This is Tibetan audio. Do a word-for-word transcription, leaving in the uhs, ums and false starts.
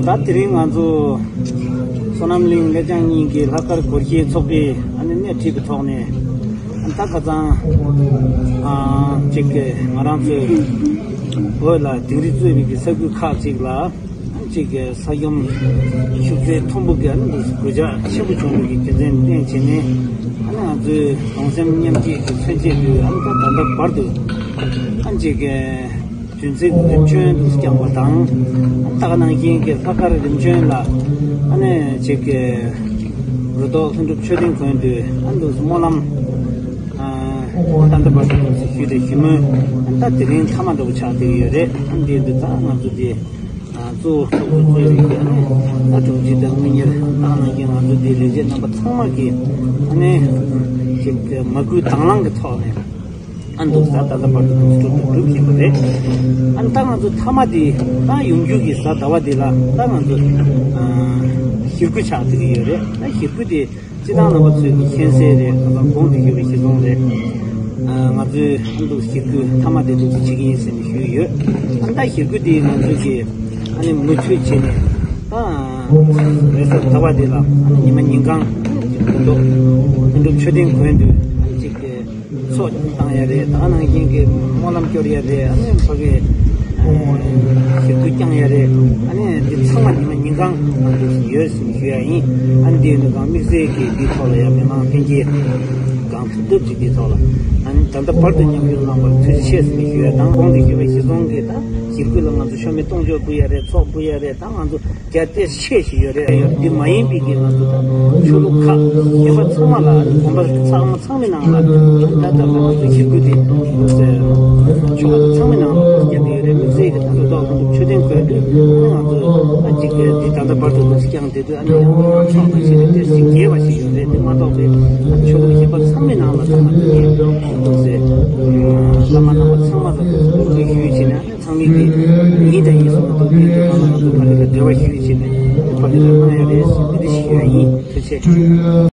ད་དེ་རིང་ང་ཚོ་བསོད་ནམས་གླིང་ལེགས་བྱང་གཉིས་ཀྱི་ལྷག་དཀར་སྒོར་གཞས་ཚོགས་པའི་ཨ་ནི་སྣེ་ཁྲིད་ཀྱི་ཐོག་ནས། ཨ་ད་ཁ་སང་ཨ་ཅིག་ང་རང་ཚོའི་བོད་ལ་དིང་རི་གཙོས་པའི་གི་ས་ཁུལ་ཁག་ཅིག་ལ། ཅིག་གི་ས་ཡོམ་ཤུགས་ཚད་མཐོན་པོ་གི་ཨ་ནི་འདི་གོད་ཆག་ཆེན་པོ་བྱུང་བའི་གི་རྒྱུ་མཚན་བརྟེན་བྱས་ནས། ཨ་ནི་ང་ཚོའི་གདུང་སེམས་མཉམ་སྐྱེད་ཀྱི་མཚོན་བྱེད་དུ་ཨ་ནི་ད་ད་ལྟ་བར་དུ་ཨ་ཅིག་གི་བདུན་ཚིགས་རིམ་བྱོན་དུ་བསྐྱངས་པ་དང་། ཨ་ནི་ད་ག་ནང་བཞིན་གྱི་ལྷག་དཀར་རིམ་བྱོན་ལ་ཨ་ནི་ཅིག་གི་རུ་ཐོག་ལྷུན་གྲུབ་མཆོད་རྟེན་དགོན་དུ་ཨ་ནི་འདུག་སྨོན་ལམ་ཨ་ད་ལྟ་བར་དུ་ཞུས་ཏེ་ཞུ་མོལ། ཨ་ནི་ད་དེ་རིང་མཐའ་མ་འདྲ་བོ་ཆགས་བསྡད་ཀྱི་ཡོད་རེད། ཨ་ནི་འདི་འདི་ད་ང་ཚོ་འདི། གཙོ་བོ་ཚོགས་གཙོ་གཙོས་པའི་ཨ་ནི་ད་དྲུང་ཆེ་དང་དངུལ་གཉེར་ཏང་ནང་གི་ང་ཚོ་འདིའི་ལས་བྱེད་རྣམ་པ་ཚང་མ་གིས་ཨ་ནི་ཅིག་མ་བསྐུལ་དང་བླངས་ཀྱི་ཐོག་ནས་ཨ་འདུག་གཟའ་ད་ལྟ་བར་དུ་འདུག་སྒྲུབ་དང་སྒྲུབ་བཞིན་པ་རེད། ཨ་ནི་ད་ང་ཚོ་མཐའ་མ་དེ་ད་ཡོང་རྒྱུ་གི་གཟའ་ཟླ་བ་དེ་ལ་ད་ང་ཚོ་ཨ་ཞི་རྒོལ་ཆགས་བསྡད་ཀྱི་ཡོད་རེད། ད་ཞི་རྒོལ་དེ། སྤྱི་བཏང་རྣམ་པ་ཚོས་ཀྱི་མཁྱེན་གསལ་རེད། ཁ་སང་གོང་དུ་ཞུས་པའི་གཞི་བཟུང་རེད། ང་ཚོའི་ཨ་འདུག་ཞི་རྒོལ་མཐའ་མ་དེ་འདུག་བྱེད་ཀྱི་ཡིན་ཟེར་ནས་ཞུས་ཡོད། ཨ་ད་ཞི་རྒོལ་དེ་ང་ཚོས་ཀྱི་ཨ་ནི་མུ་མཐུད་བྱས་ནས་ད་རེས་གཟའ་ཟླ་བ་དེ་ལ་ཨ་ནི་ཉི་མ་ཉིན་གང་དགོན་ཐོག་ལྷུན་གྲུབ་མཆོད་རྟེན་དགོན་དུ་ཨ་ནི་ཅིག་གི་ཚོགས་བཏང་ཡ་རེད། ད་ག་ནང་བཞིན་གྱི་སྨོན་ལམ་སྐྱོར་ཡ་རེད། ཨ་ནི་ཕ་གི་ཞི་རྒོལ་བསྐྱང་ཡ་རེད། ཨ་ནི་འདི་ཚང་མ་ཉི་མ་ཉིན་གང་ང་ཚོ་ཡོད་ཟེར་ཞུ་ཡ་ཡིན། ཨ་ནི་འདི་ནི་གང་དམིགས་བསལ་གྱི་འདི་ཐོག་ལ་ཡང་མི་མང་ལྷན་རྒྱས་གང་ཐུབ་ཐུབ་ཀྱིས་འདི་ཐོག་ལ་ཨ་ནི་ད་ལྟ་བར་དུ་མཉམ་ཞུགས་གནང་བར་ཐུགས་རྗེ་ཆེ་ཟེར་ཞུ་ཡ་དང་། གོང་དུ་ཞུས་པའི་གཞི་བཟུང་གི་ད་ཞི་རྒོལ་ལ་ང་ཚོ་ཤོ་མེ་སྟོང་མཆོད་ཕུལ་ཡ་རེད། ཚོགས་ཕུལ་ཡ་རེད། ད་ང་ཚོ་རྒྱ་སྟེར་ཤེས་ཞིག་ཡོད་རེད། ཡོད་འདི་མ་ཡིན་པའི་གི་ང་ཚོ་ད་ཆོས་ལུགས་ཁག་གཞན་པ་ཚང་མ་ལ་ཨ་ནི་དགོན་པ་ཚང་མ་ཚང་མའི་ནང་ལ་ད་ད་ལྟ་ང་ཚོ་ཞི་རྒོལ་དེ་ཆོ་ག་ཚང་མའི་ནང་ལ་རྒྱབ་ཡོད་རེད། དམིགས་བསལ་གྱི་ད་ལྟ་ཐོག་ཁོང་ཚོ་མཆོད་རྟེན་དགོན་དུས་ཨ་ནི་ང་ཚོ་ད་ཅིག་གི་འདི་ད་ལྟ་བར་དུ་ང་ཚོ་བསྐྱངས་བསྡད་དུས་ཨ་ནི་ཡང་ཚོགས་དང་ཞི་རྒོལ་དེ་ཞིག་རྒྱས་པ་ཞིག་ཡོད་རེད། དེ་མ་གཏོགས་པའི་ཆོས་ལུགས་གཞན་པ་ཚང་མའི་ནང་ལ་ད་ང་ཚོ་ངས་ཐུགས་སེ་བླ་མ་རྣམ་པ་ཚང་མ་ལ་ཐུགས་སེ་གུས་བཀུར་ཞུས་བྱས་ནས། ཚང་མས་ཀྱིས་ཡིན་དང་ཡིན་གསུངས་པ་འདུག་དེ་འདུག་ང་ལ་ང་ཚོ་ཕ་གི་ལ་འབྲེལ་བ་ཞུས་བྱས་ནས་ཕ་གི་ལ་གནང་ཡ་རེད་ཟེར་འདི་འདྲ་ཞུ་ཡ་ཡིན། ཐུགས་རྗེ་ཆེ།